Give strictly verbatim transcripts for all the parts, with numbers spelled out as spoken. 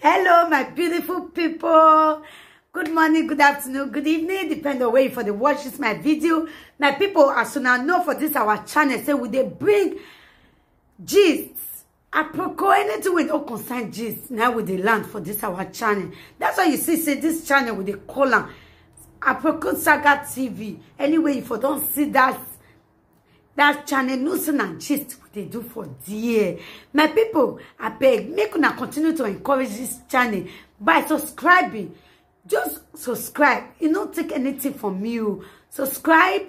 Hello, my beautiful people. Good morning, good afternoon, good evening, depend on where you for dey watch this my video. My people, as una know for this our channel, say we dey bring gist, aproko, anything wey no concern gist, na we dey land for this our channel. That's why you see say this channel we dey call am Aproko Saga T V. Anyway, you for don see that that channel, no say na gist we dey do for there. My people, abeg, make una continue to encourage this channel by subscribing. Just subscribe. E no take anything from you. Subscribe,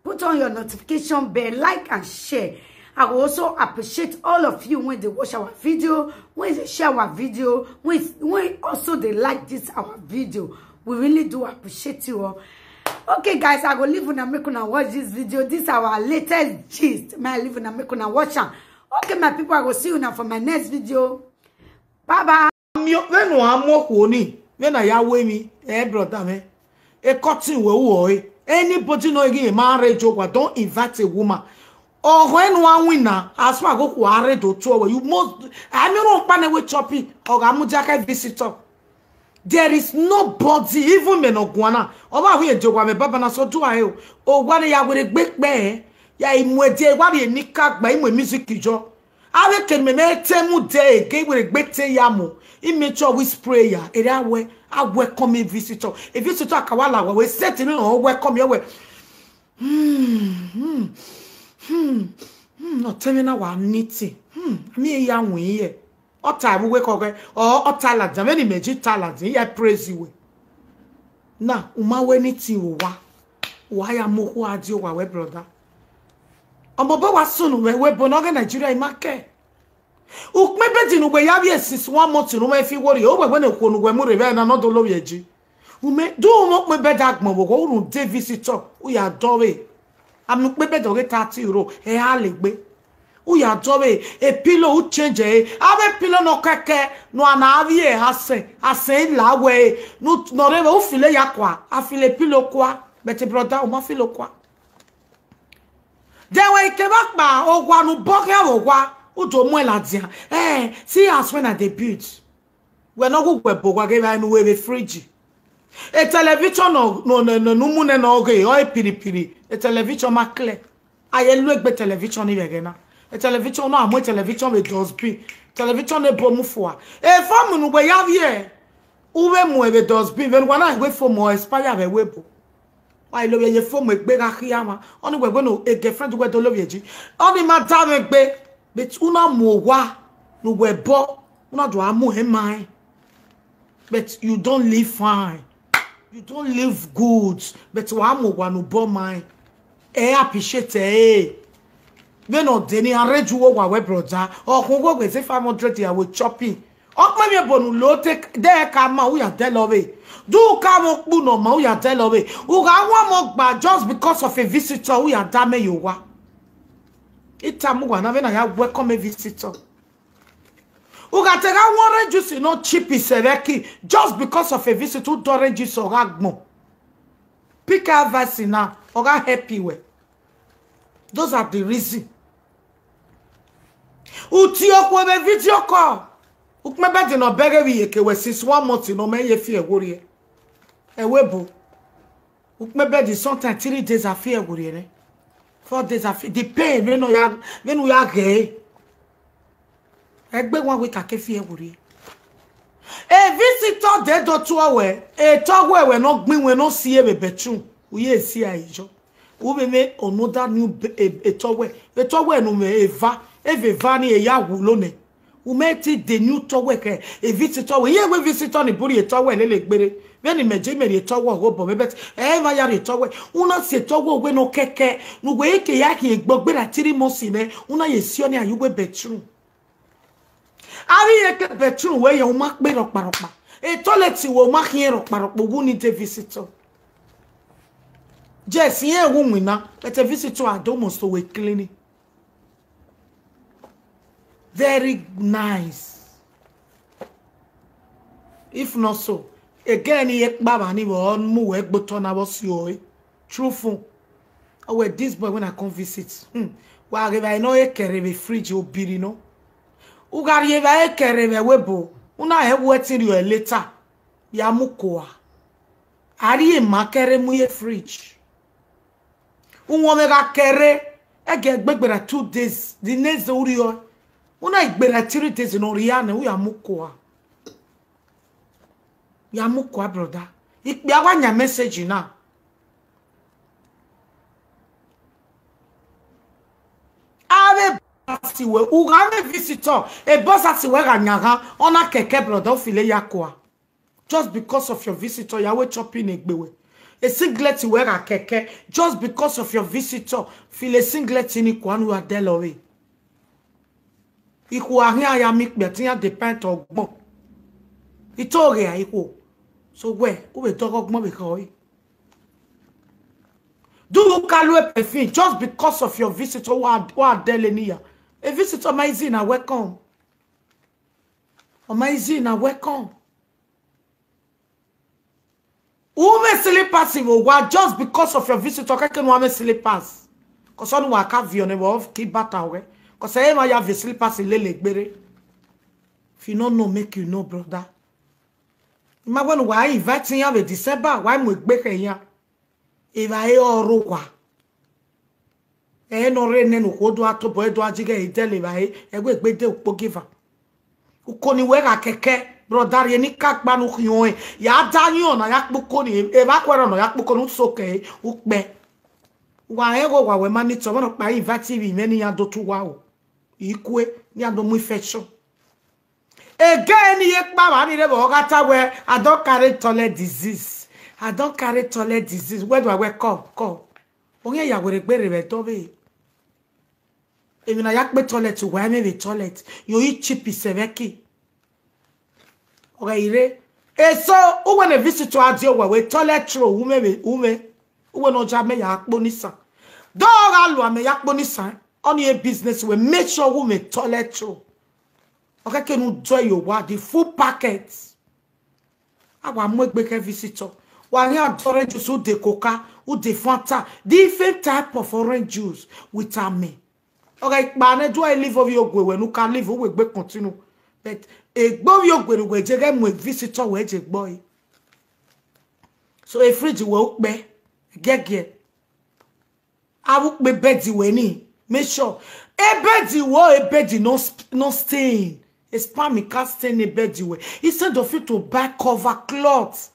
put on your notification bell, like and share. I will also appreciate all of you when they watch our video, when they share our video, when, when also they like this our video. We really do appreciate you all. Okay, guys, I go leave una, make una watch this video. This our latest gist. May I leave una, make una watch am. Okay, my people, I go see you now for my next video. Bye bye. Vbene a mu okhuo ni, vbene a ya ru emwi, eh, brother mwẹ. A cutting wẹ ru ọre. Anybody no ghi ma rre Jehovah, don't invite a woman. Ọghọ ne uwa winna, as far as okhuo a rre do tuẹ wẹ, you must, a miẹn ọkpa ne wẹ chop, ọ gha mudia khẹ visitor. There is nobody, even mẹ ne ọ guan na, ọ vbe hu Jehovah mwẹ baba na, so do a o. Owa ne ya werriegbe kpẹẹ, ya i mu ẹdẹ, wa rhie eni ka gba, i mu music yọ. Avbe ke mẹ mẹ te mu de ege werriegbe te ya mu, i mẹ chọ whisper prayer, erha wẹ, a welcome visitor. A visitor a ka wa la wẹ, wẹ set ni ọ welcome yọ wẹ. Hmm, hmm, hmm, hmm, ọ te mwẹ na wa ni te. Hmm, mi ya win ye. Ọ ta vbe uwu ekhọghẹ, ọ, ọ ta ladian, vbene imẹ ji ta ladian, I ya praise wẹ. Na, u ma wẹ anything vbe owa, u wa ya mu okhuo a die owa wẹ, brother. Ọmọ obọ wa sunu vbe ẹvbo ebo ne ọ ghe Nigeria, I ma kẹ. Ukpọn bed ne uwẹ ya vbiẹ since one month ne u mwẹ fi iwo rrie, u wẹ wẹ ne okhuo ne uwẹ mu rre vbe ẹna ne ọ do lovbiẹ ji. U mẹ, do u mwẹ ukpọn bed agbọn vbe oghọ, u rhunmwuda visitor, u ya dọvbe. Amẹ ukpọn bed ọ ghe thirty euro, ẹ ra legbe. U ya dọvbe, e pillow u change ẹre. Avbe pillow nọ kẹkẹ, ne uwa na vbiẹ asẹ, asẹ i la wẹ ẹre, ne u, ne ọ rre vbe u file ya kua, a file pillow kua, but brother, u ma file kua. Then wẹ i kevbe akpa owa ne u bọ khian vbe owa, u do muẹn ladian. Eh, see house when I dey build. Wẹ ne ọ gu wẹ bo owa ghe evbare ne u ru vbe fridge. A television nọ, nọ, nọ, nọ, ne u mu nẹ ne ọ ghe, ọ i piripiri. A television ma clear. A ye lu egbe television ni vbe ẹghẹ na. A television na mu television vbe dustbin. Television ne ebo mu fua. E phone ne uwẹ ya vbiẹ, u vbe mu ẹre vbe dustbin. Vbene uwa na wẹ phone expire vbe ẹvbo ebo. Wa i lovbiẹ ye phone egbe gha khian mwa. Ọni wẹ wẹ ne girlfriend wẹ do lovbiẹ ji. Ọni ma da mwẹ egbe. But u na mu owa ne uwẹ bọ, u na do a mu ẹn ma ẹn. But you don't live fine. You don't live good. But wa mu owa ne u bọ ma ẹn. Ẹ appreciate ẹre. Vbene ọ de ni, a rre ju owa wẹ, brother. Ọ khun wo wẹ zẹ five hundred ya wẹ chopping. Ọ kpẹn emwi ebo ne u lo te dẹ ka ma, u ya dẹlọ vbe. Do u ka mwẹ okpu ne ọ ma, u ya dẹlọ vbe. U gha wan ọmọ gba just because of a visitor, u ya da amẹ ye owa. I tama uwa na vbene a ya welcome a visitor. U gha te gha wan orange juice nọ cheap isẹ vbe ẹki, just because of a visitor, u da orange juice ọ gha gbọn. Pick advice na, ọ gha help wẹ. Those are the reason. U tie okhuo vbe video call. Ukpọn bed ne ọ bẹghe vbe iyeke wẹ since one month ne ọ ma ye fi ẹvbo rrie. Ẹvbo ebo. Ukpọn bed sometimes three days a fi ẹvbo rrie nẹ. Four days a fi, the pain vbene ọ ya, vbene u ya ghẹ ẹre. Ẹgbẹe one week a ke fi ẹvbo rrie. A visitor de do tuẹ wẹ, etọ wẹ wẹ ne ọ gbẹn wẹ ne ọ si vbe bedroom, u ye si a yọ. U vbe mwẹ another new be-, e-, etọ wẹ, etọ wẹ ne u mwẹ eva, eva eva ni e ya wulo nẹ. U mẹ te de new towel kẹ, a visitor wẹ, iye wẹ visitor ni bu rhie towel lele egbere. Vbene imẹ je imẹ rhie towel ọghe obọ mwẹ, but ẹ ma ya rhie towel. U na si towel wẹ nọ kẹkẹ, ne uwẹ ke ya khian egbe gberra three months nẹ, u na ye si ọnii a ye uwẹ bedroom. Avbe iyeke bedroom wẹ yọ, u ma kpe rhọkparhọkpa. Toilet wẹ u ma khian rhọkparhọkpa, u gu ni de visitor. Yes, irẹn wu winna, but a visitor a do must to wẹ cleaning. Very nice. If not so, again, ye kpa vba ni vbe ọ mu wẹ gbe otọ na vbe ọ si ọre. Truthful. Ọ wẹ, this boy, when I come visit, hmm, wa ghe evbare nọ, e kẹre vbe fridge obiri nọ. U gha rhie evbare kẹre vbe ẹvbo ebo, U na rẹn wẹ ẹtin rriọ later, ya mu kua. A rhie ma kẹre mu ye fridge. Uwọnmwẹ gha kẹre, ẹgẹ gbe gberra two days, the next day u rriọ. U na gberra three days ne ọ rhia nẹ, u ya mu kua. Ya mu kua, brother. Ikpia wa yan message na. Avbe boss wẹ, u gha mwẹ visitor, e boss wẹ gha yan gha, ọ na kẹkẹ, brother, u filo ya kua. Just because of your visitor, ya wẹ chopping egbe wẹ. E singlet wẹ gha kẹkẹ, just because of your visitor, filo e singlet ni kua ne u ya dẹlọ vbe. Ikhuo a khian ya miẹn ikpia te iran depend ọgbọn. I to ghe a ikhuo. So wẹ, u vbe dọghe ọgbọn vbe khẹ ọre. Do you carry a perfume just because of your visitor wa, wa dẹlẹ ne iran? A visitor ma easy na welcome. Ọ ma easy na welcome. U mwẹ slippers vbe owa just because of your visitor, kẹkẹ ne u mwẹ slippers. Cause ọni wa ka viọ nẹ vbe ki bata ọghẹ. Cause ẹ i ma ya viọ slippers lele egbere. If you no know, make you know, brother. I ma wẹ ne uwa invite iran vbe December, wa mu egbe khẹ iran. Evbare ọ rre owa. Ẹ ne ọ rre nene okhuo do a tobọ, ẹ do a jighẹ idẹlẹ evbare, ẹ wẹ egbe de ukpogieva. Uko ni wẹ gha kẹkẹ, brother, rhie ne I ka kpa ne u khian ọnrẹn. Ya da yan ọna ya kpe uko ni, evba khuẹrhẹ ọna ya kpe uko ni, u so kẹ ukpẹ. Wa rẹn ghe owa wẹ ma ni tọ, vbọnọkpa invite ivbi mwẹ ne iran do tu uwa o. Ikue, ne iran do mu infection. Ege ni ye kpa vba ni rre vbe ọ gha ta wẹ, I don carry toilet disease. I don carry toilet disease. Wẹ do a wẹ kọ, kọ. Ọ khian ya werriegbe rre vbe ẹdẹ ọvbehe. Emwi na ya kpe toilet, uwa mwẹ vbe toilet. Yo yi cheap isẹvẹki. Ọ ghẹ i rre. Eso, uwẹ ne visitor a die owa wẹ toilet roll, u mwẹ vbe, u mwẹ. Uwẹ ne ọ ja mẹ ya kpo ni san. Do gha lua mẹ ya kpo ni san. Ọni e business wẹ, make sure u mwẹ toilet roll. Ọ kẹkẹ ne u do ẹre ye owa, the full packet. A wa mu egbe khẹ visitor. Wa khian de orange juice, u de Coca, u de Fanta, different type of orange juice with amẹ. Ọ gha kpa nẹ, do a live ovbi ogue wẹ ne u ka live, u wẹ egbe continue. But egbe ovbi ogue ne uwẹ je ghẹ mu visitor wẹ je gbe ọre. So e fridge wẹ ukpẹ, giẹgiẹ. Avbe ukpẹ bed wẹ ni, make sure. E bed wẹ, e bed no sp-, no stain. E sperm ka stain e bed wẹ. Instead of you to buy cover cloth,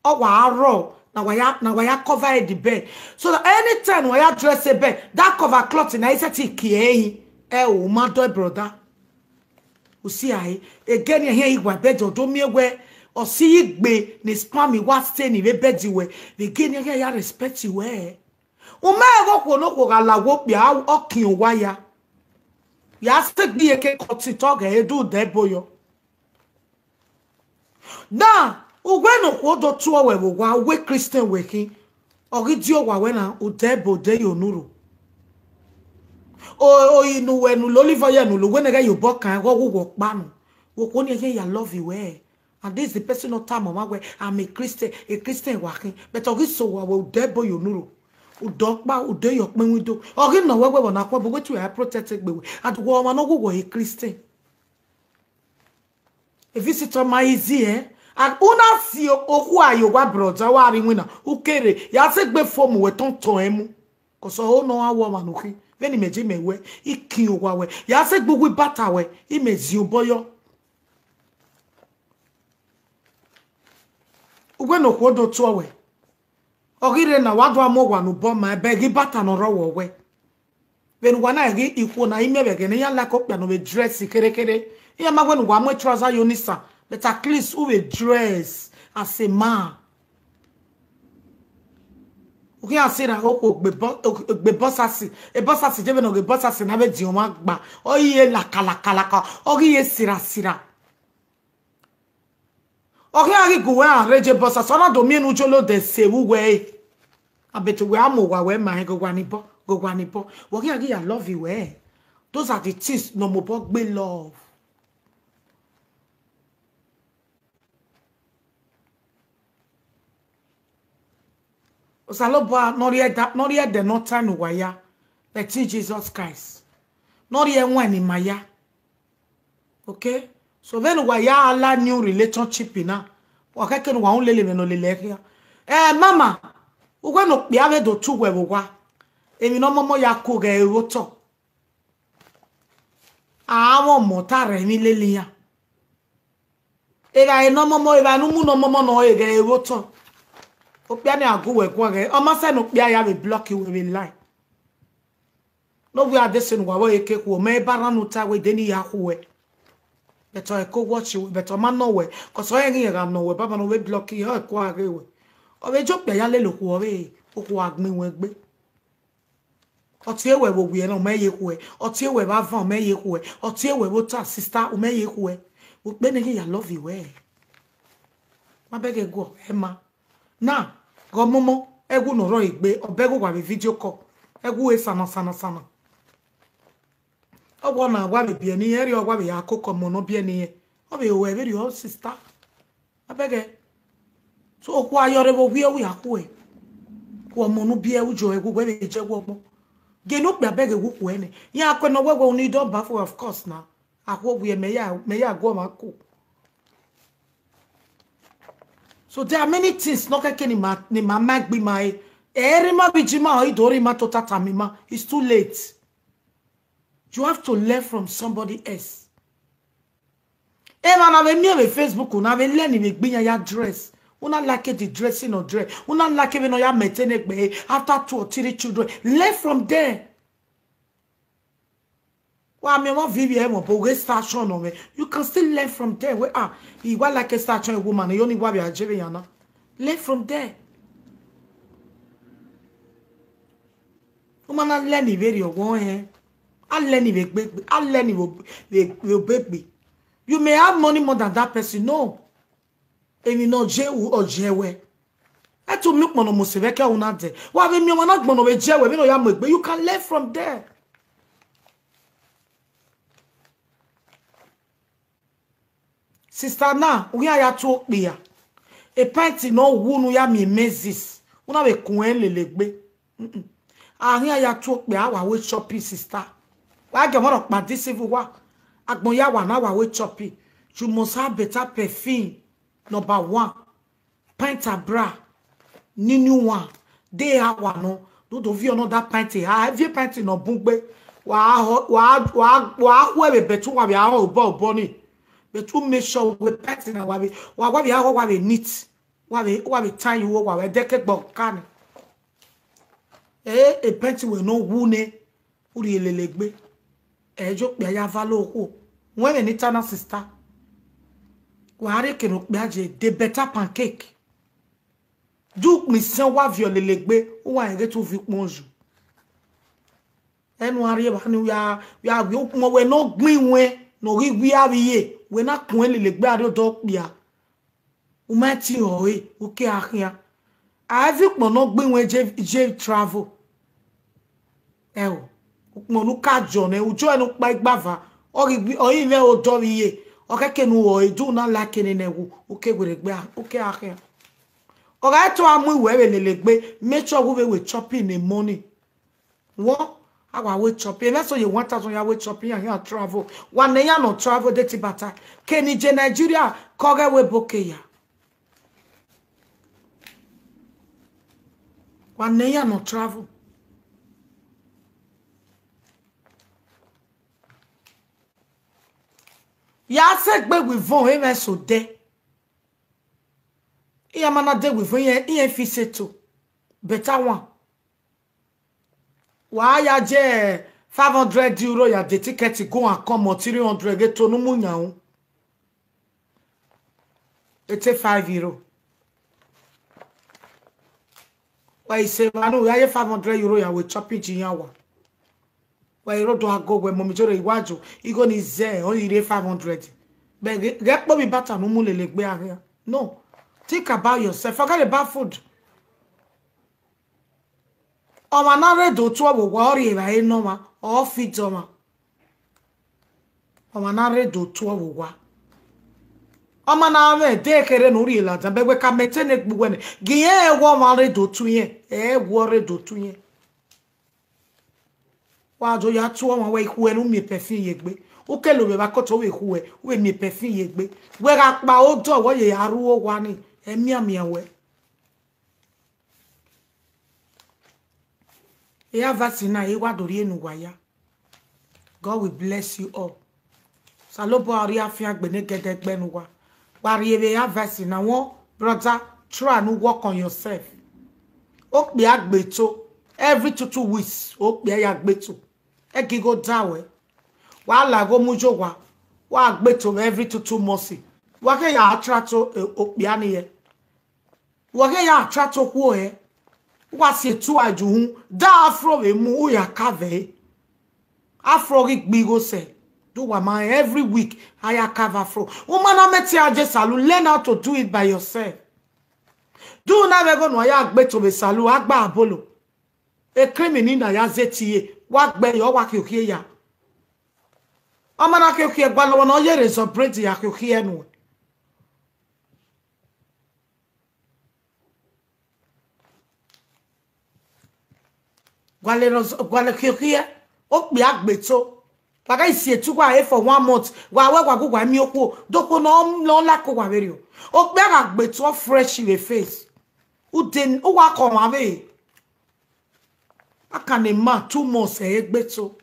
ọ wa rọ, na wa ya, na wa ya cover the bed. So that anytime wa ya dress e bed, that cover cloth na i sẹtin kie ẹre. Ẹ o, u ma dọ, brother. U see ae, ege ni ẹhiẹn i wa bed, ọ do miẹn wẹ, ọ si igbe ne sperm wa stain vbe bed wẹ, vbe ege ni ẹhiẹn ya respect wẹ. U ma ẹghẹ okhuo ne okhuo gha la wo okpia, ọ kian uwa ya. Ya sẹ egbe iyeke kọtin te ọ ghẹ re, do u dẹ ebo yọ. Na, uwẹ ne okhuo do tuẹ wẹ vbe owa, uwẹ Christian wẹ khin, ọ ghi die owa wẹ na, u dẹ ebo de ye onurho. O, o, inu wẹ nu lo, olive oil nu lo, wẹ nẹghẹ ye obọ kan, ẹghẹ ọghughẹ ọkpa nu. Vbe okhuo ni ẹyẹn ya love wẹ. And this the person not tama ọmwa wẹ, I'm a Christian, a Christian wa khin. But ọ ghi sẹ owa wẹ, u dẹ ebo ye onurho. U dẹ ọkpa, u dẹ ye ọkpẹn window. Ọ ghi nọ wẹ wẹ vbe ọna khuẹ, but wetin u ya protect egbe wẹ. And wẹ ọmwa ne ọ wu wẹ a Christian. A visitor ma easy, eh? And u na si okhuo a ye owa, brother, wa rre iwinna, u kere, ya sẹ egbe fomu wẹ tọn tọn ẹn mu. Cause ọ ho ne ọ gha wẹ ọmwa ne u khin, vbene imẹ je mẹ wẹ, I kian owa wẹ, ya sẹ egbe uwu ibata wẹ, imẹ ziẹn obọ yọ. Uwẹ ne okhuo do tuẹ wẹ, ọ ghi rre na wa do a mu owa ne obọ ma, ẹbẹ ghi ibata ne ọ rrọọ wẹ. Vbene uwa na ghi ikhuo na, imẹ vbe ẹghẹ ne iran like okpia ne ọ vbe dress kherhe kherhe. Iran ma wẹ ne uwa mu trouser ye onisan, but at least u vbe dress as a man. U khian sẹ erha okhuo gbe bọ-, gbe bọsasi, e bọsasi je vbene ọ ghe bọsasi na vbe diọn ọmwa gba, ọ ghi ye laka laka laka, ọ ghi ye sira sira. Ọ khian ghi gu wẹ a rre je bọsasi, ọ na do miẹn ne u jolo dẹ se vbe uwẹ ẹre. Abete wẹ a mu owa wẹ ma rẹn ghe owa ni bọ, ghe owa ni bọ. Wẹ khian ghi ya love wẹ. Those are the things ne ọ mobọ gbe love. Osanobua ne ọ rhie ẹdẹ, ne ọ rhie ẹdẹ ne ọ ta ne uwa ya, ẹtin Jesus Christ. Ne ọ rhie ẹwaẹn ne ima ya. Okay? So vbene uwa ya la new relationship na, wa khẹke ne uwa ru lele mwẹ ne ọ lele khian. Eh, mama, uwẹ ne okpia vbe do tu uwẹ vbe owa, emwi ne ọ mọmọ ya ku ghẹ ru otọ. A mwẹ ọmọ ta rẹ emwi lele iran. Evbare ne ọ mọmọ, evbare ne u mu ne ọ mọmọ ne ọ re ghẹ ru otọ. Okpia ni a gu uwẹ guan ghẹ, ọ ma sẹ ne okpia ya vbe block uwẹ vbe line. Ne ovbi adesẹ ne uwa vbe ke khuẹ, ọ ma ba rhan ne u ta wẹ de ne I ya khuẹ. But ọ ko watch wẹ, but ọ ma nọ wẹ, cause ọ rẹn ghi rẹn gha nọ wẹ, baba ne ọ vbe block, ọ ko a ghe wẹ. Ọ vbe je okpia ya lele okhuo, ọ vbe okhuo a gbẹn wẹ gbe. Ọ tie wẹ vbe owiẹ na, ọ ma ye khuẹ. Ọ tie wẹ vbe avan, ọ ma ye khuẹ. Ọ tie wẹ vbe ota, sister, ọ ma ye khuẹ. Ukpe ne ghi ya love wẹ. Ma bẹghe guọ, ẹ ma. Na, ghe ọmọmọ, ẹwu ne ọ rrọọ egbe, ọ bẹghe uwa vbe video call. Ẹwu e sana, sana, sana. Ọ wa na wa vbe biẹ ne irẹn, ẹrriọ wa vbe ya koko ọmọ ne ọ biẹ ne irẹn. Ọ vbe ho ẹvbo erriọ, sister. Abẹghe. So, okhuo a yọ rre vbe owiẹ, u ya khuẹ. Ku ọmọ ne u biẹ, u jọ ẹwu, wẹ vbe je ẹwu ọmọ. Gie ne okpia bẹghe wu khuẹ nẹ. Iran kue ne ọ wẹ wẹ u ni dọ ba fo, of course na. Akhuo wiẹ mẹ ya, mẹ ya gu ọmwa ku. So there are many things nọ khẹke ne ima, ne ima ma gbe ima re. Ẹ rre ima vbe iji ima, ọ i do rre ima tota tama ima. It's too late. You have to learn from somebody else. Emwa na vbe miẹn vbe Facebook, na vbe learn vbe egbe iran ya dress. Una like the dressing of dress. Una like vbene ọ ya maintain egbe after two or three children. Learn from them. Wa miẹn ọmọ vivi ẹmwẹ, but ghe station nọ mwẹ. You can still learn from them. Wẹ, ah, I wa like station woman, you only wa vbe a je vbe yan na. Learn from them. U ma na learn vberriọ, wẹ ọnrẹn. A learn vbe egbe, a learn vbe, vbe, vbe obọ egbe. You may have money more than that person, no. Emwi ne ọ je ru, ọ je wẹ. Ẹ tu miẹn ukpọn ne ọ mu sẹ vbe ẹkẹ ru na dẹ. Wa vbe miẹn ọmwa na agbọn ne ọ vbe je wẹ, vbene ọ ya mu egbe, you can learn from there. Sister na, u khian ya tu okpia. E pint ne ọ wu ne u ya miẹn menses, u na vbe kun ẹn lele egbe. Mm-mm. A khian ya tu okpia, a wa wẹ shopping, sister. Wa gie ọmọ rhọkpa deceive uwa. Agbọn ya wa na, wa wẹ shopping. You must have better perfume. Number one. Pint a bra, nini uwan, de a wa nọ, do do viọ nọ da pint eha, a viọ pint nọ bun gbe, wa họ, wa, wa, wa khuẹ vbe bẹtu, wa vbe a họ obọ obọ ni. But u make sure wẹ pint na wa vbe, wa, wa vbe a họ, wa vbe neat, wa vbe, wa vbe tan ye uwu, wa vbe dẹkẹ gbe ọka ni. Ẹ, e pint wẹ ne ọ wu nẹ, u rhie lele egbe. Ẹ, je okpia ya vale okhuo. Wẹ vbe ne I ta na, sister. Wa rhie kene okpia je, de better pancake. De ukpọn isẹn wa viọ lele egbe, u wa rẹn ghe te u viọ ukpọn yu. Ẹnu a rhie evba ni, u ya, u ya wẹ ukpọn wẹ ne ọ gbẹn iwẹn, ne ọ ghi wia vbe iye, wẹ na kun ẹn lele egbe, a rhie odọ okpia. U ma ti rẹn ọre, u ke a khian. A viọ ukpọn ne ọ gbẹn iwẹn je, je travel. Ẹo, ukpọn ne u ka jọ nẹ, u jọ ẹn ne u kpa igbava, ọ ghi gbi, ọ i mwẹ odọ vbe iye, ọ khẹke ne u rẹn ọre, de u na like nene ẹwu, u ke werriegbe, u ke a khian. Ọ gha to a mu iwẹ vbe lele egbe, make sure wẹ u vbe wẹ shopping ne money. Wọ, a wa wẹ shopping, emwi eso ye one thousand ya wẹ shopping, iran khian travel. Wa ne iran nọ travel de ti bata. Kene I je Nigeria, ke ọ ghẹ wẹ ebo ke ya. Wa ne iran nọ travel. Ya sẹ egbe wẹ ivọn, emwi eso dẹ. Iran ma na de wẹ ivọn, iran, iran fi settle. Better one. Wa ya je five hundred euro ya de ticket go and come, or three hundred ghe to ne u mu yan ru. Ete five euro. Wa i se evba ne u ya ye five hundred euro ya wẹ shopping ji iran wa. Wa i rre odọ ago wẹ, mummy, joro iwaju, igho ni zẹ, ọ i rre five hundred. But ghẹ, ghẹ kpo vbe ibata ne u mu lele egbe a khian. No. Think about yourself. Forget about food. Ọmwa na rre do tuẹ vbe owa, ọ rri evbare ne ọmwa, ọ feed ọmwa. Ọmwa na rre do tuẹ vbe owa. Ọmwa na mwẹ de kherhe ne u rhie ladian, but wẹ ka maintain egbe uwẹ nẹ, gie irẹn ẹwu ọmwa rre do tu irẹn, ẹwu ọ rre do tu irẹn. Wa do ya tu ọmwa wẹ ikhuẹ ne u miẹn perfume ye egbe. U kele ovbi evba koto, u vbe khuẹ, u vbe miẹn perfume ye egbe. Wẹ gha kpa odọ, wẹ ye ya rre owa ni, ẹ mianmian wẹ. Iran verse na, I wa do rhie ne uwa ya. God will bless you all. Osanobua ọ rhie afiangbe ne gẹdẹgbẹ ne uwa. Wa rhie vbe iran verse na, one brother, try ne u work on yourself. Okpia gbe to, every two two weeks, okpia ya gbe to. Ẹgigho da wẹ. Wa la igho mu ye owa, wa gbe to vbe every two two months. Wa khe ya try to, eh, okpia ni ye. Wa khe ya try to khuo hẹ. Wa si etu a ju uhun, da afro vbe mu, u ya ka vbe. Afro ghi gbe igho sẹ. Do wa ma every week, a ya ka vbe afro. U ma na mẹ te a je salon, learn how to do it by yourself. Do na vbe ẹghẹ ne a ya gbe to vbe salon, a gba abolo. E cream ni na ya zẹ tie, wa gbe yọ, wa khiokhi ya. Ọ ma na khiokhi, gualọ ne ọ ye razor blade ya khiokhi nuẹn. Gualọ, gualọ khiokhi, okpia gbe to. Wa gha si etu uwa he for one month, wa wẹ wa gu uwa miẹn okhuo, do okhuo ne ọ, ne ọ like uwa vberriọ. Okpia gha gbe to, ọ fresh vbe face. Ude, u wa kọ ọmwa vbe. How can a man two months ẹ i gbe to?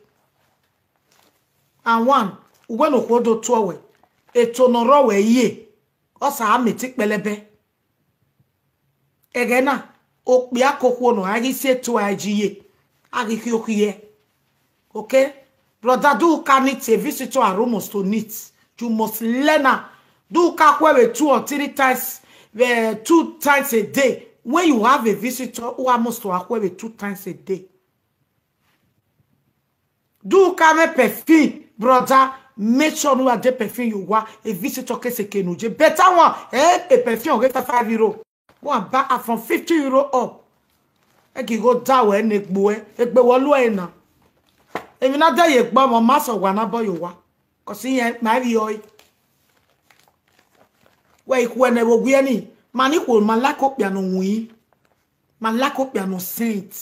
And one, uwẹ ne okhuo do tuẹ wẹ, eto ne ọ rrọọ wẹ ye, ọ sa mẹ te kpẹlẹbẹ. Ẹghẹ na, okpia ke okhuo nọ, a ghi si eto a ji ye, a ghi khiokhi ye. Okay? Brother, do u ka neat, a visitor are almost to neat. You must learn her. Do u ka khuẹ vbe two or three times, vbe two times a day. When you have a visitor, u almost to khuẹ vbe two times a day. Do u ka mwẹ perfume, brother, make sure ne u ya de perfume ye owa, a visitor ke sẹ eke ne u ye. Better one, eh, a perfume ọghe five five euro. One ba from fifty euro up. Ẹgigho da wẹ ne egbe uẹ, egbe wẹ ọ lu ẹre na. Emwi na de ye egbe ọmwa, ma sẹ owa na bọ ye owa. Cause iran ma vbiẹ ọre. Wẹ i khuẹ ne vbe owiẹ ni, ma ni khuo, ma like okpia ne ọ winna. Ma like okpia ne ọ sent.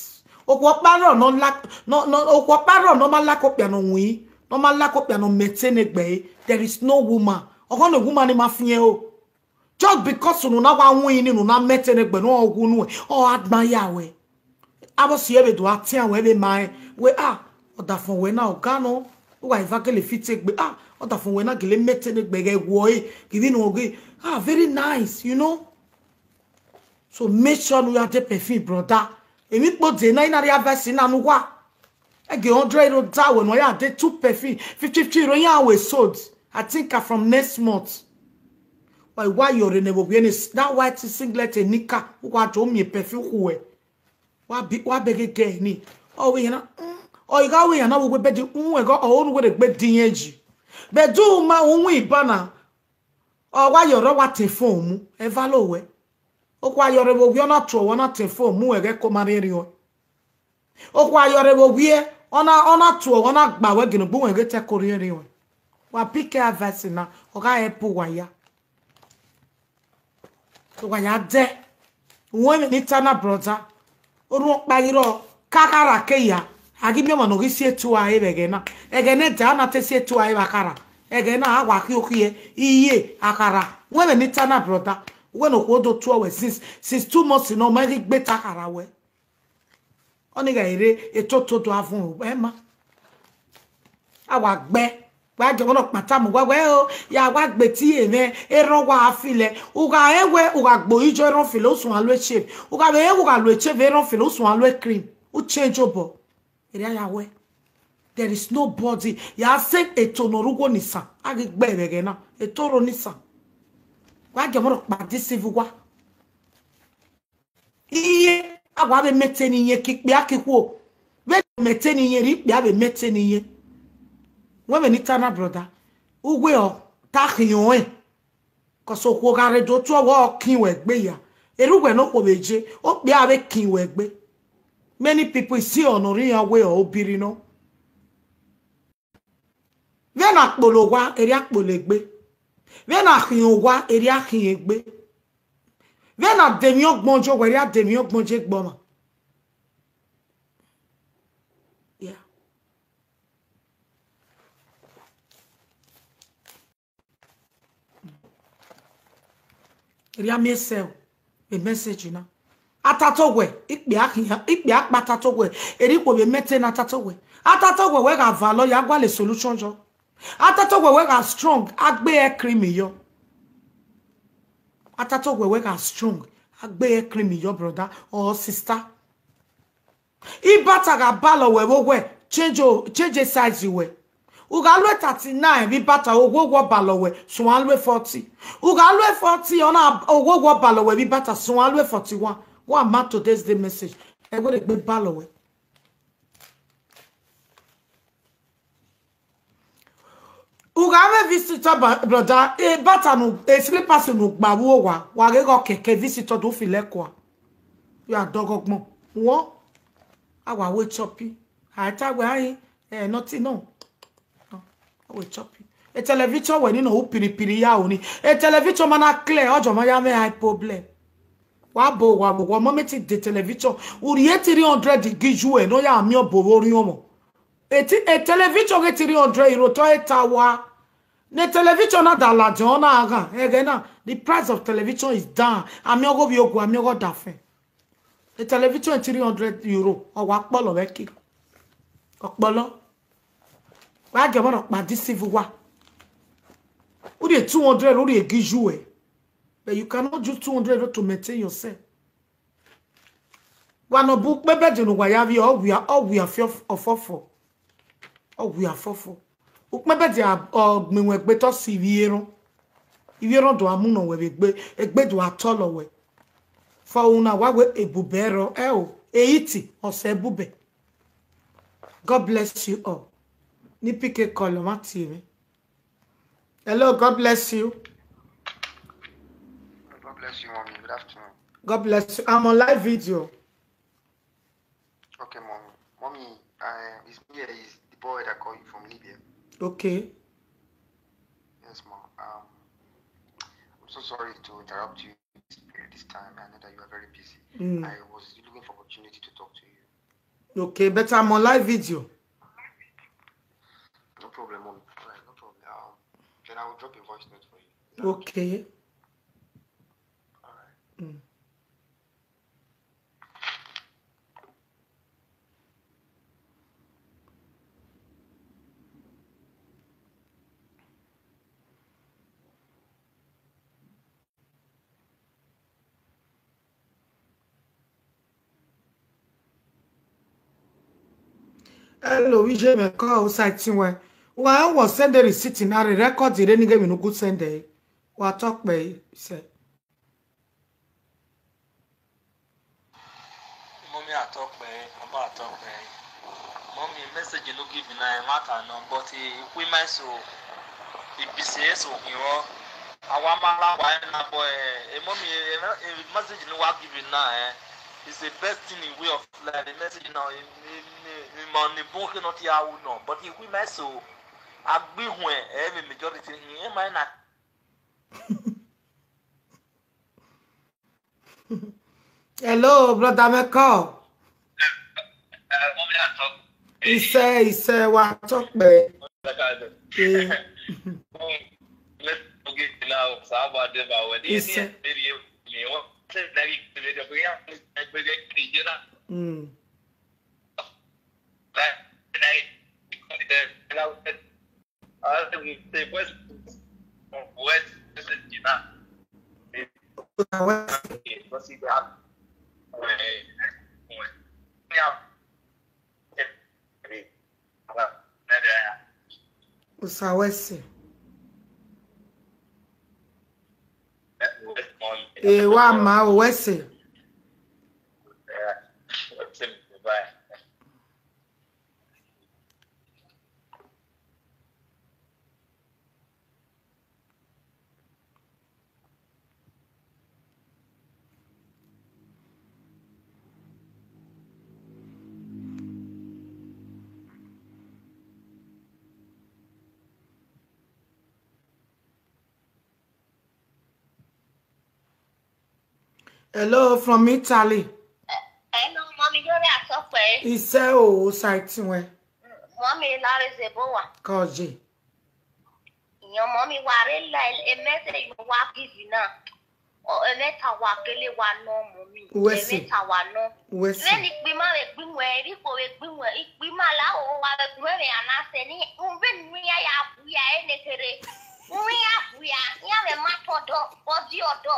Okhuo ọkpa rrọọ ne ọ like, ne ọ, ne ọ, okhuo ọkpa rrọọ ne ọ ma like okpia ne ọ winna, ne ọ ma like okpia ne ọ mẹ te ne egbe ẹre. There is no woman. Ọghọ ne woman ni ma fian o. Just because unu na wa winna ni, unu na mẹ te ne egbe ne ọ wu nuẹn, ọ gha gban ya wẹ. Avbe si ẹvbo do a tian wẹ vbe ma rẹn wẹ, ah, ọdafẹn wẹ na, ọga nọ, uwa eva gele fi te egbe, ah, ọdafẹn wẹ na gele mẹ te ne egbe ghẹ wọ ẹre, ghi vbene ọ ghe, ah, very nice, you know. So make sure ne u ya de perfume, brother. Emwi kpo de na, I na rhie advice na ne uwa. Ẹgẹ hundred euro da wẹ ne u ya de two perfume, fifty, fifty euro, iran wẹ sold. I think are from next month. Wa, wa yọ rre ne vbe owiẹ ni, that white singlet, knicker, u wa do miẹn perfume khuẹ. Wa bi, wa bẹghe gẹ ni. Ọ wẹ iran na, mm, ọ i gha wẹ iran na, wẹ wẹ bẹdi, mm, ẹghẹ ọ ru wẹ rhe gbe diẹn yi. Bẹdi u ma, u win iba na. Ọ wa yọ rre, ọ wa te phone mu, eva lo wẹ. Okhuo a yọ rre vbe owiẹ, ọ na tuẹ wẹ, ọ na te phone mu wẹ ghẹ ko ma rhiẹnrhiẹn ọẹn. Okhuo a yọ rre vbe owiẹ, ọ na, ọ na tuẹ wẹ, ọ na gba wẹ gele gbe uwẹ ghẹ te ko rhiẹnrhiẹn ọẹn. Wa pick advice na, ọ gha help uwa ya. Uwa ya dẹ. Uwẹ emwi ne I ta na, brother. Orhuọn ọkpa ghi rrọọ, ka khara ke ya. A ghi miẹn ọmwa ne ọ ghi si etu a re vbe ẹghẹ na. Ẹghẹ ne ẹdẹ a na te si etu a re vbe akhara. Ẹghẹ na a wa khiokhiẹ, iye akhara. Uwẹ emwi ne I ta na, brother. Uwẹ ne okhuo do tuẹ wẹ since, since two months nọ, ọ ma ghi gbe ta akhara wẹ. Ọnii gha rre, etoto do avun ẹ ma. A wa gbe, wa jọ vbọnọ kpata mu wa wẹ o, ya wa gbe tie mwẹ, erhọn wa filẹ. U gha rẹn wẹ, u gha gbe oyiyo erhọn filẹ, u suẹn lu echevbe. U gha vbe rẹn wẹ u gha lu echevbe erhọn filẹ, u suẹn lu cream. U change obọ. Erriọ ya wẹ. There is nobody. Ya sẹ eto ne ọ rre ugho ne isan. A ghi gbe vbe ẹghẹ na. Eto rre ne isan. Wa jọ vbọnọ kpa deceive uwa. Iye, a wa vbe mẹ te ne iye ke ikpia ke ikhuo. Vbene ọ mẹ te ne iye, rhie ikpia vbe mẹ te ne iye. Wẹ vbene I ta na, brother. Uwẹ ọ ta khian ọnrẹn. Cause okhuo gha rre do tuẹ wẹ, ọ kin wẹ egbe ya. Erha uwẹ ne okhuo vbe je, okpia vbe kin wẹ egbe. Many people see ọnọ rri iran wẹ ọ obirri nọ. Vbene a kpolo owa, erriọ a kpolo egbe. Vbene a khian owa, erriọ a khian egbe. Vbene a de emwi ọgbọn ye owa, erriọ a de emwi ọgbọn ye egbe ọmwa. Yeah. Erriọ miẹn sẹ o, vbe message na. A ta to wẹ, ikpia khian, ikpia kpa ta to wẹ, erriọ ikhuo vbe mẹ te na ta to wẹ. A ta to wẹ, wẹ gha valọ ya gualọ solution yọ. A ta to wẹ, wẹ gha strong, a gbe ẹ cream yọ. A ta to wẹ, wẹ gha strong, a gbe ẹ cream yọ, brother or sister. Ibata gha balọ wẹ vbe owẹ, change o, change size wẹ. U gha lue thirty-nine vbe ibata, owo wọ balọ wẹ, suan lue forty. U gha lue forty, ọna owo wọ balọ wẹ vbe ibata, suan lue forty-one. Wa ma today's day message. Ẹ wẹ gbe balọ wẹ. U gha vbe visitor, ba- brother, e bata nu, e slippers nu gba vbe uwa, wa ghe ghe kẹkẹ visitor do feel like wa. Ya dọghe ọgbọn. Wọ, a wa we chop. A ta wẹ ai, eh, nothing, no. No, a we chop. E television wẹ ni nọ u piripiri ya oni. E television ma na clear, ọjọ ma ya mwẹ ai problem. Wa bo wa bo, wa mọ mẹ ti de television. U rhie three hundred gi ju ẹ, ne ọ ya miẹn ọbo vbe orhiọnmwọ. Eti, e television ghe three hundred euro, tọ e ta wa. Ne television na da ladian, ọ na ghan, ẹghẹ na, the price of television is down. Amẹ ọghe ovbi ogu, amẹ ọghe ọdafẹn. E television three hundred euro, ọ wa kpọlọ vbe ẹki. Ọ kpọlọ. Wa gie ọmọ nọ kpa deceive wa. U rhie two hundred, u rhie gi ju ẹ. But you cannot use two hundred euro to maintain yourself. Wa nọ bu ukpẹ bed ne uwa ya vbiẹ, ọ wia, ọ wia fiọ-, ọfọfọ. Ọ wia ọfọfọ. Ukpẹ bed a, ọ gbẹn wẹ gbe tọ si ivbi erọn. Ivbi erọn do a mu nọ wẹ vbe egbe, egbe do a tọlọ wẹ. Fọ una wa wẹ ebubẹ rọ, ẹ o, eiti, ọ sẹ ebubẹ. God bless you all. Ni pick a call, ọ ma tie mwẹ. Hello, God bless you. God bless you, mommy. Good afternoon. God bless you. I'm on live video. Okay, mommy. Mommy, uh, it's me, it's the boy that called you from Libya. Okay. Yes, mom. Um, I'm so sorry to interrupt you this period, this time. I know that you are very busy. Mm. I was looking for opportunity to talk to you. Okay, but I'm on live video. No problem, mommy. All right, no problem. Um, then I will drop a voice note for you. Okay. All right. Mm. Hello, vbe iye mwẹ kọ, u sa tin wẹ. Wa wọ send the receipt na rre, record rre ni ghe emwi ne u gu send ẹre. Wa tọ kpẹ sẹ. Mummy, a tọ kpẹ, mama, a tọ kpẹ. Mummy, message ne u give na, ẹmwata nọ, but I khui ma eso, I bisi eso hin rọ. A wa ma la wa na, but, eh, eh, mummy, eh, eh, message ne u wa give na, eh, is the best thing in way of life. The message na, eh, eh, eh, eh, ma ni bun khe nọ ti a wu nọ, but I khui ma eso, a gbe ihuẹn, eh, majority hin, eh, ma na. Hello, brother Meko. Isẹ, isẹ, wa tọ kpẹ. Eh. Isẹ. Mm. Osa wẹ sẹ. Eh, wa ma o, wẹ sẹ. Hello, from Italy. Hello, mommy, you are so quiet. Isẹ o, side wẹ. Mommy, Larry Zebowa. Kọje. Your mommy, wa re la, a message you wa give you now. Ọ, ẹmwẹ ta wa kele wa nọ, mummy. Uwẹ sẹ. Ẹmwẹ ta wa nọ. Uwẹ sẹ. Vbene ikpima vbe gbe iwẹn, erha ikhuo vbe gbe iwẹn, ikpima la o, wa vbe gbe iwẹn vbe a na sẹ ni, vbene u ya ya wia ẹre ne kherhe. U ya wia, iran vbe ma tọn ọdọ, body ọdọ.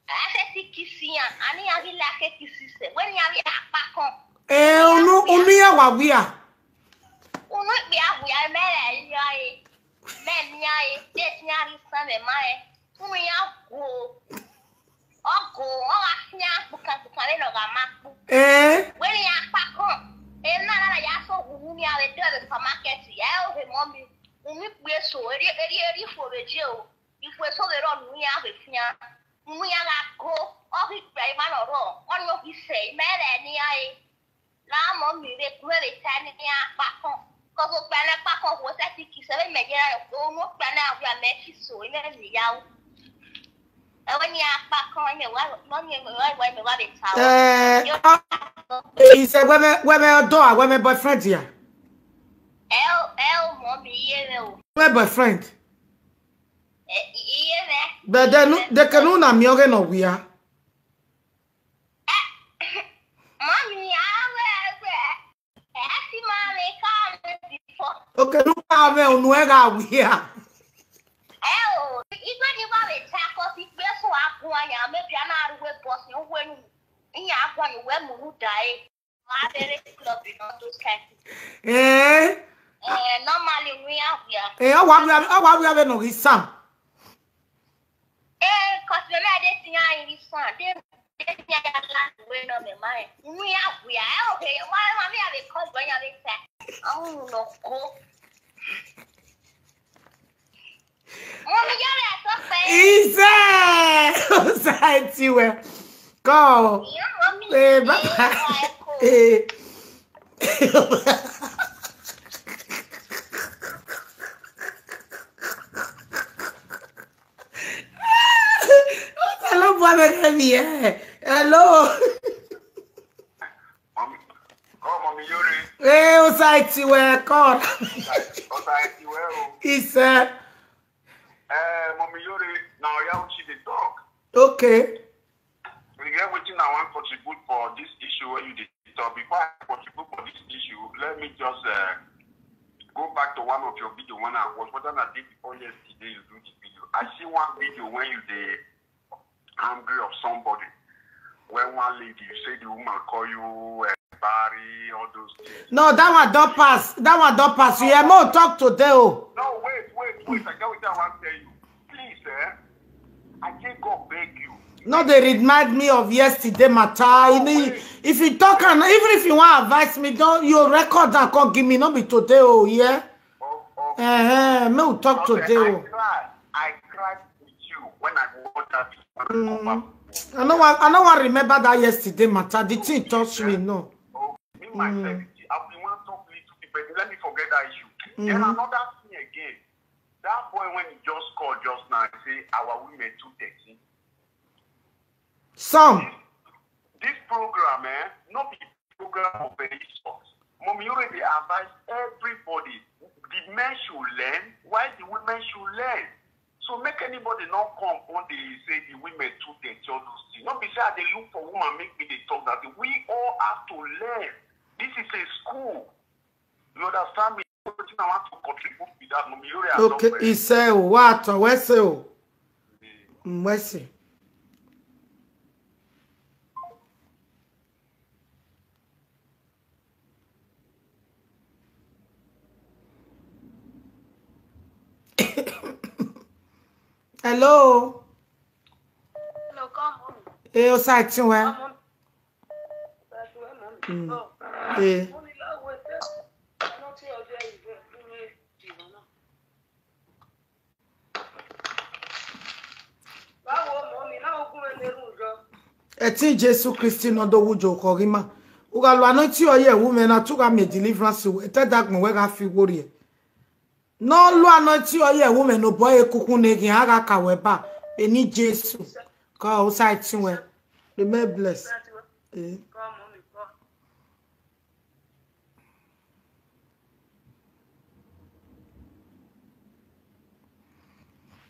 A sẹtin kisi iran, a ne iran ghi la ke kisi sẹ, wẹ ne iran vbe akpakọn. Eh, unu, unu iran wa wia. Unu ikpia wia, mẹ rẹ iran re, mẹ ne iran re, de iran rhie isan mwẹ ma rẹ. Unu iran guo. Ọ go, ọ gha fian kpukan kpukan vbene ọ gha ma kpu. Eh? Wẹ ne iran akpakọn, emwi na na ya so wu unu iran vbe dọ vbe supermarket, ya ẹre ohe mummy, unu ikpia eso, erha, erha, erha ikhuo vbe je o. Ikhuo eso vbe rrọọ ne iran vbe fian. Unu iran gha go, ọ ghi gbe ima ne ọ rrọọ, ọ ni ọ ghi sẹ, imẹ rẹ ne iran re. La mummy vbe gu mwẹ vbe ta ne iran akpakọn. Cause okpia ne akpakọn, wẹ sẹtin kisi sẹ, vbe mẹ ye ra, unu okpia na wia mẹ fi so, imẹ vbe ya ru. Ẹwẹ ne iran akpakọn, imẹ wa, mummy, imẹ wa, imẹ wa vbe ta. Eh, yo, ah, he said, wẹ mẹ, wẹ mẹ ọdọ a, wẹ mẹ boyfriend ya? Ẹ o, ẹ o, mummy, iye mwẹ o. Wẹ boyfriend? Eh, iye mwẹ. But then, de ke nu na miẹn ọghe ne ọ wia. Eh, mummy, a wẹ, a wẹ, ẹ si ma vbe ka mwẹ before. Okay, nu ka mwẹ unu ẹ gha wia. Ẹ o, igbe ni wa vbe ta, cause ikpia eso a guan yan, maybe a na rre uwu bus, uwu enu, iran a guan yan, uwẹ mu unu da ẹre. Wa vbe rre club and all those kind things. Eh? Eh, normally, unu iran wia. Eh, ọ wa wia, ọ wa wia vbene ọ ghi san. Eh, cause mẹ ma de tian iri san, de, de tian ya la wẹ nọ mẹ ma rẹn. Unu iran wia, ẹ, okay, wa, wa, me, I dey call you, I dey say, "Ọhun, no go." Mummy, you are so fine. Ize, osaiti wẹ. Call. Yeah, mummy. Eh, bye bye. Eh. Hello, boy, baby, yeah. Hello. Mummy, call Mummy Yore. Eh, osaiti wẹ, call. Osaiti wẹ o. Ize. Eh, Mummy Yore, now you should dey talk. Okay. You get wetin I wan contribute for this issue wey you dey talk. Before I contribute for this issue, let me just, uh, go back to one of your video when I watch. Whether na day before yesterday you do the video. I see one video when you dey angry of somebody. When one lady, you say the woman call you, uh, Barry, all those things. No, that one don pass. That one don pass. You hear, mo talk today o. No, wait, wait, wait. I get wetin I wan tell you. Please, eh? I take God beg you. No, they remind me of yesterday matter. No, wait. If you talk and even if you wan advise me, don't you record and come give me. No be today o, yeah? Oh, oh. Eh, eh, me we talk today o. Okay, I cry. I cry with you when I watch that video, when I come back. Mm. I no wan, I no wan remember that yesterday matter. The thing touch me, no. Oh, me myself, I be wan talk little bit, but let me forget that issue. Then another thing again, that boy when he just called just now, he say our women too dirty. Some. This, this program, eh, no be program of insult. Mummy Yore dey advise everybody. The men should learn, while the women should learn. So make anybody not come on the say the women too dirty, all those things. No be say I dey look for woman make me dey talk that thing. We all have to learn. This is a school. You understand me? Wetin I want to contribute with that, Mummy Yore. Okay, he say, what? Where say? Mm, where say? Hello. Hello, come on. Eh, osaiti wẹ. Come on. Mm. Eh. Ẹtin Jesu Kristi ne ọ do wu jo khọ ghi ma. U gha lo anointing oil ye ẹwu mwẹ na, te u gha miẹn deliverance wẹ, te ẹdagbọn wẹ gha fi wo rrie. Ne ọ lo anointing oil ye ẹwu mwẹ ne obọ ẹre kuku ne ghian, a gha ka wẹ ba. Eni Jesu. Ka osaiti wẹ. Remain blessed. Eh.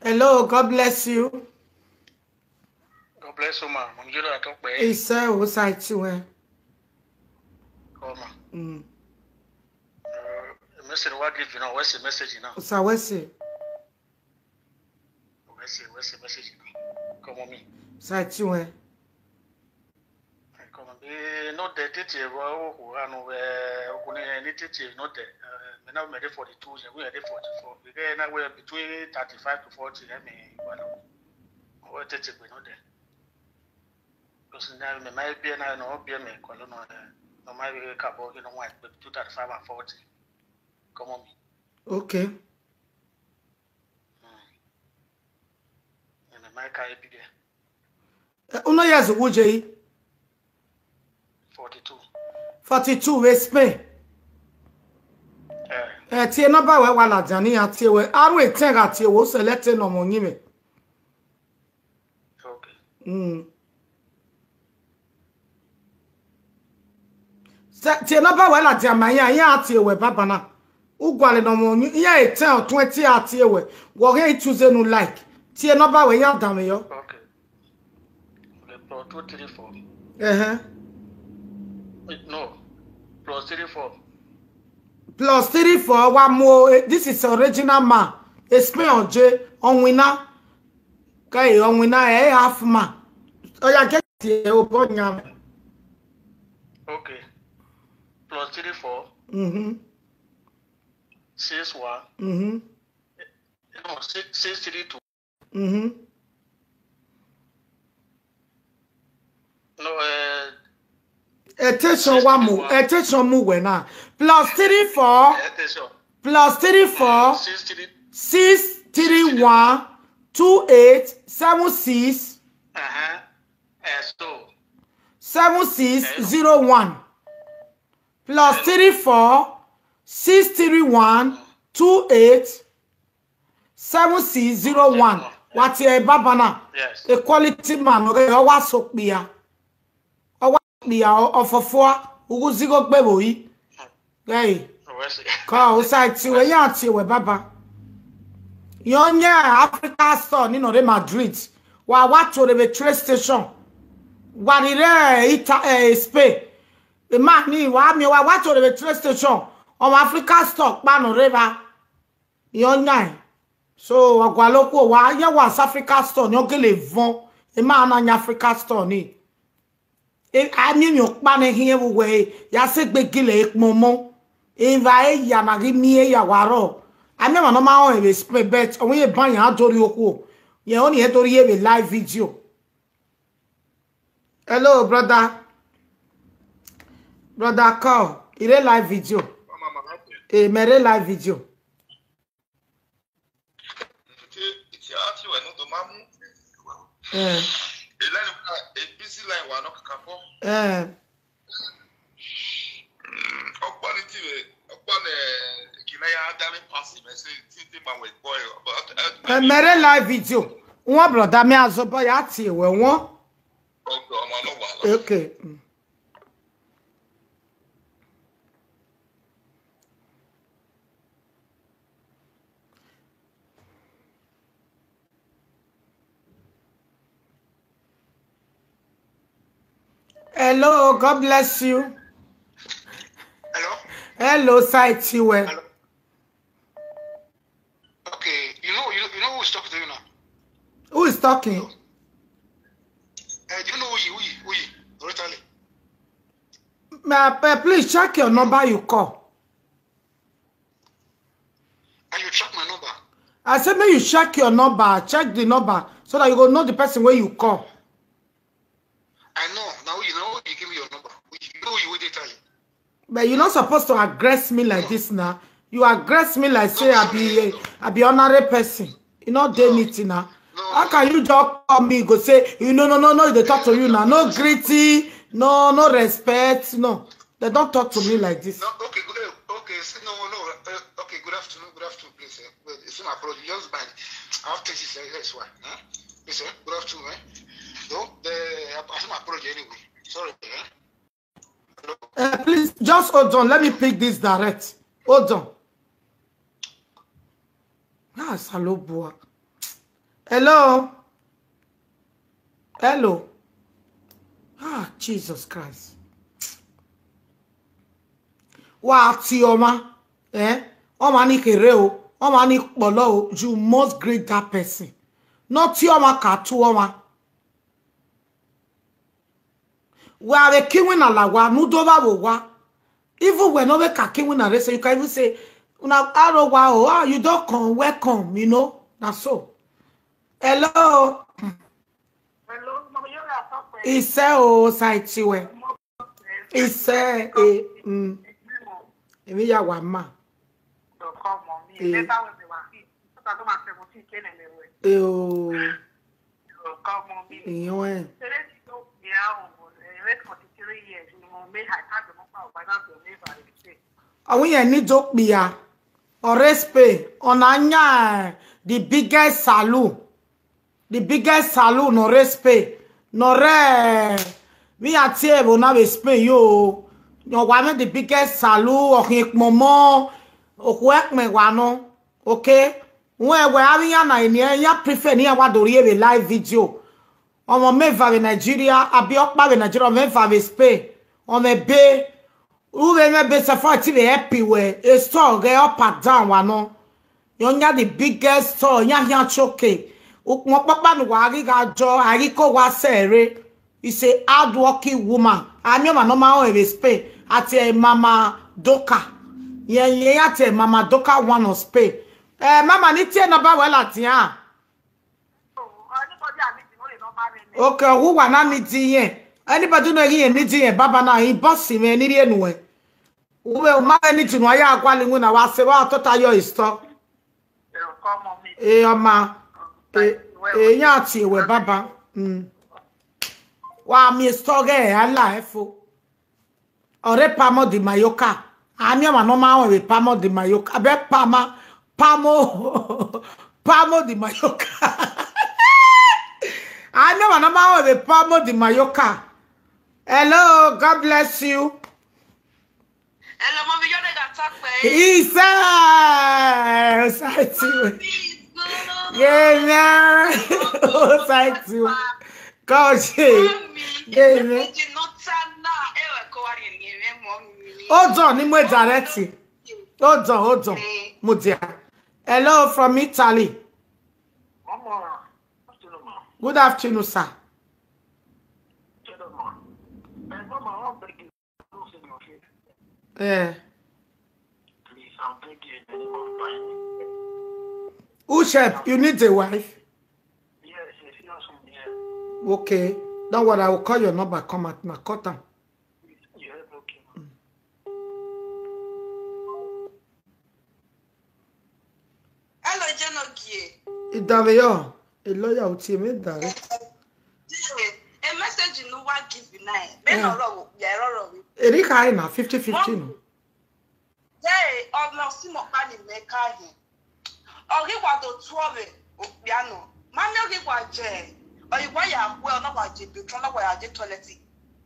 Hello, God bless you. Best woman, mo ni yọrọ atọ kpẹ. Isẹ o, sa ti wẹ. Kọma. Mm. Eh, message wa give na, wẹ sẹ message na. Sa wẹ sẹ. Wẹ sẹ, wẹ sẹ message na. Kọma mi. Sa ti wẹ. Kọma mi, no de tete wa o ko ha no wẹ, o ko ni ni tete no de. Eh, me na me de forty-two, ye we de forty-four. We get na we between thirty-five to forty, eh, me wa no. Wẹ tete gbe no de. Because na me ma biẹ na, no biẹ me kọlọ no, eh, no ma be ka bọ, you know, why between thirty-five and forty. Kọma mi. Okay. Mm. Eh, me ma ka biẹ. Eh, uno years uwu je yi? Forty-two. Forty-two vbe Spain. Eh. Eh, tie number wẹ wa ladian ne iran tie wẹ. Aru etẹn gha tie wẹ, u select ne ọmọ uyinmwẹ. Okay. Mm. Se-, tie number wẹ ladian ma iran, iran a tie wẹ baba na. U gualọ ne ọmọ uyinmwẹ, iran etẹn or twenty a tie wẹ. Wẹ ọghe i choose ne u like. Tie number wẹ, iran danmwẹ yọ. Okay. Okay, plus two three four. Ẹhẹn. Wait, no. Plus three four. Plus three four, wa mu o, eh, this is original man. Spain ọ je, ọ winna. Ke ọ winna, eh, half man. Ọ ya get e obọ yan. Okay. Plus three four. Mm-hmm. Six one. Mm-hmm. No, six, six three two. Mm-hmm. No, eh, attention, wa mu, attention mu wẹ na. Plus three four, attention. Plus three four, six three, six three one, two eight seven six, uh-huh, eh, so, seven six zero one. Plus three four, six three one, two eight seven six zero one. Wa tie baba na. Yes. A quality man, okay, ọ wa so kpia. Ọ wa kpia, ọ, ọ fọfua, ughu zigho gbe vbe yi. Hey. Wẹ sẹ. Ka u sa tie wẹ, iran tie wẹ baba. Yọ yan Africa Store ni nọ rre Madrid. Wa wa tuorre vbe train station. Wa rhie rre Ita-, eh, Spain. Ima ni wa miẹn, wa wa tuorre vbe train station. Ọmwa Africa Store kpa nọ rre evba. Iran yan. So, wa gualọ okhuo, wa yan wa South Africa Store ni ọ gele vọn. Ima na yan Africa Store ni. E, a miẹn emwi ọkpa ne khian vbe uwẹ, ya sẹ egbe gele ekpọnmọ. Eva eya na ghi miẹn ya wa rrọọ. A miẹn emwa ne ọ ma rọnrẹn vbe Spain, but ọ wẹ iye ban yan do rhie okhuo. Yẹn ọnii rẹn do rhie vbe live video. Hello, brother. Brother Carl, I rre live video. Eh, mẹ rre live video. Eh. Eh. Eh, mẹ rre live video. Wọn brother mi azobọ ya tie wẹ wọn. Okay. Mm. Hello, God bless you. Hello? Hello, Saitiwe. Hello? Okay, you know, you, you know who is talking to you now? Who is talking? Eh, do you know who you, who you, who you, originally? Ma, uh, please check your number you call. And you track my number? I said, make you check your number, check the number, so that you go know the person where you call. I know. Now you know you give me your number. You know you will tell you. But you're not supposed to aggress me like this now. You aggress me like say I be a, I be honorary person. You know they meeting now. How can you just call me, go say, you know, no, no, no, they talk to you now. No greeting, no, no respect, no. They don't talk to me like this. No, okay, good, eh, okay, see, no, no, uh, okay, good afternoon, good afternoon, please. Eh. Well, it's my apology, just by, I have things to say, that's why. Huh? Please, eh, good afternoon, eh? No, the, I, I my apology anyway. Sorry, eh? Uh, please, just hold on. Let me pick this direct. Hold on. Ah, Salobua. Hello? Hello? Jesus Christ. Wa tie ọmwa, eh? Ọmwa ni kherhe o, ọmwa ni kpọlọ o, you must greet that person. Ne ọ tie ọmwa ka tu ọmwa. Wẹ a vbe ke iwinna la owa, ne u do vba vbe owa. Even wẹ ne ọ vbe ka ke iwinna rre, so you can even say, "Una aro owa o, ah, you don come, welcome," you know, na so. Hello. Hello, Mama Yori Apape. Ise o, sa iti wẹ. Ise, eh, mm. Emwi ya wa ma. Dọkọ mọ mi, eh, lẹta wẹ mẹ wa fi. Sọta tó máa seventeen kene mẹ wẹ. Eh o. Dọkọ mọ mi. Iyan ẹ. Sere ti tó bia o, eh, rate forty-three years ni mo me ha ka do mo pa o pa na do me va re se. Ọwẹ yẹn ni do kpia. Ọre Spain, ọna yan the biggest salon. The biggest salon nọ rre Spain, nọ rre, vbe iran tie ẹvbo na vbe Spain yo. Ọ wa mwẹ the biggest salon, ọ khian ekpọnmọ, okhuo ẹkpẹn wa nọ. Okay? Wẹ wẹ avbe iran na eni, iran prefer ne iran wa do rhie vbe live video. Ọmọ mẹ eva vbe Nigeria, abi ọkpa vbe Nigeria, ọmọ eva vbe Spain, ọmọ ẹbe, u vbe mwẹ ebe sẹfọ ti vbe help wẹ, e store ghẹ up and down wa nọ. Yan yan the biggest store, yan khian choke. Ukpọn ọkpọkpa ne uwa ghi gha jọ, a ghi ke owa sẹ ẹre. It's a hard working woman. A miẹn ọmwa ne ọ ma rẹn vbe Spain, a tie ẹre Mama Doka. Yẹn, yẹn ya tie ẹre Mama Doka one of Spain. Eh, Mama, ne I tie number wẹ ladian. Okay, who wa na need iyẹn? Anybody ne ghi need iyẹn, baba na, inbox mwẹ ne I rhie nuẹn. U vbe, u ma vbe need nuẹn, a ya gualọ iwinna, wa se vbe tota yọ store. Eh, ọma. Eh, eh, iran tie wẹ, baba. Mm. Wa miẹn store ghẹ, a la ẹfo. Ọre Palmo de Mallorca. A miẹn ọmwa ne ọ ma rẹn vbe Palmo de Mallorca. Abẹ Palma, Palmo, Palmo de Mallorca. A miẹn ọmwa ne ọ ma rẹn vbe Palmo de Mallorca. Hello, God bless you. Hello, Mommy, your name attack me. Isa! Osaiti. Mommy, no. Yeah, man. Osaiti. Coach. Mommy, yeah, man. Hold on, ni mo direct. Hold on, hold on. Eh. Mo dia. Hello from Italy. Good afternoon, sir. Eh. Uche, you need a wife? Okay. Don't worry, I will call your number. Come out now. Cut am. Hello, Jenogie. Idaveyọ, a lawyer uti me dare. A message in Uwa give you now. Me no ro ya ro ro. Erika na fifty fifty no. Ye, ọmọ si mo pa ni me ka he. Ọ ghi wa do tuọ vbe okpia nọ. Ma miẹn ọ ghi wa je. Ọ ghi wa ya khuẹ, ọ na wa je bathroom, ọ na wa ya je toilet.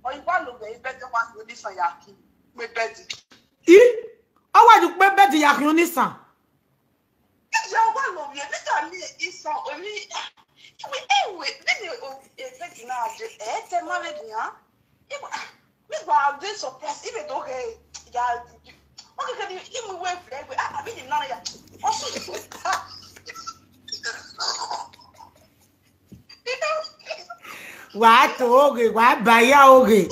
Ọ ghi wa lo vbe bed, wa lo ni san ya ki me bed. I, ọ wa ju kpe bed ya khian ni san. Ija wa lo vbe, me ta mi isan, o mi, iwe, ewe, me ni o, e bed na je, e te ma vbe nian. Iwe, ah, me wa dey surprise, iwe do ghe, ya, okay, can you, iwe we vle, we, ah, me ni na ya. Osu. Wa to oghe, wa ba ya oghe.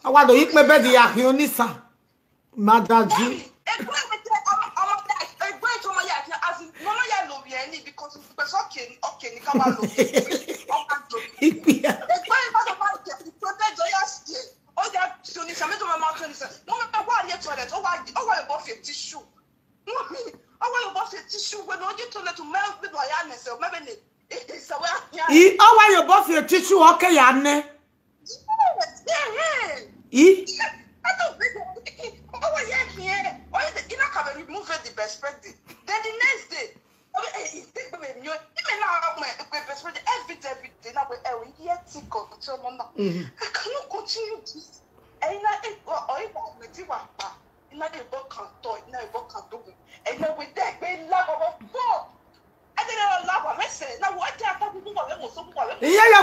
Awa do yi kpe bed ya khian ni san. Madaju. Ikpia. Ọ ya tissue wẹ ne ọ ye toilet, u miẹn wa ya nẹ sẹ, u miẹn vbene sẹ wẹ khian. I, ọ wa ye obọ fi tissue, ọ ke ya nẹ. Yes, yeah, yeah. I, ọ wa ye khian. Ọ ye, I na ka vbe remove the bed spread. Then the next day, ọ vbe, eh, eh, eh, eh, eh, imẹ na ma egbe bed spread every day, every day. Na wẹ, eh, ye ti kọ ti ọmọ na. Mhm. I cannot continue this. Ẹyin na, eh, ọ, ọ, I wa mẹ ti wa pa. I na ye bọ kan tọ, I na ye bọ kan dogun. Ẹyin na wẹ dẹ gbe la bọbọ.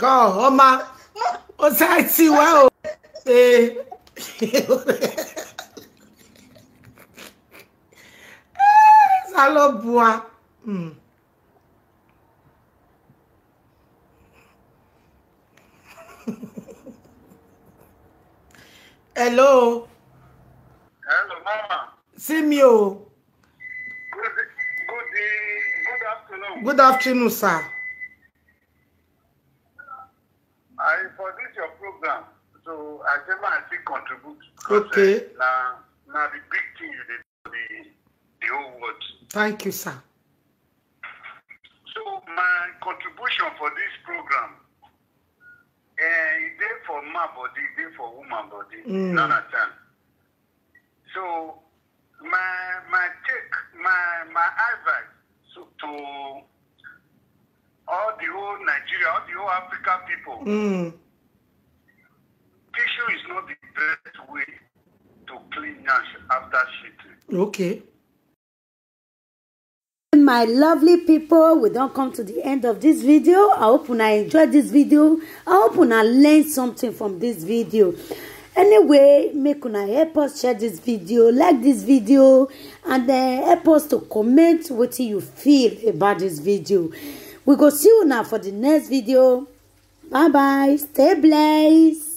Kọ, ọma, o sa ti wa o. Eh. Osanobua. Mm. Hello. Hello, mama. See me o. Good, good, good afternoon. Good afternoon, sir. I for this your program, so I say ma I fit contribute. 'Cause, okay. Eh, na na the big thing you dey do for the the whole world. Thank you, sir. So my contribution for this program, eh, e dey for man body, e dey for woman body. Mm. You understand? So my my take, my my advice, so to all the whole Nigeria, all the whole Africa people, mm, tissue is not the best way to clean nyash after shitting. Okay. My lovely people, we don come to the end of this video. I hope una enjoy this video. I hope una learn something from this video. Anyway, make una help us share this video, like this video, and then help us to comment what you feel about this video. We go see you now for the next video. Bye bye. Stay blessed.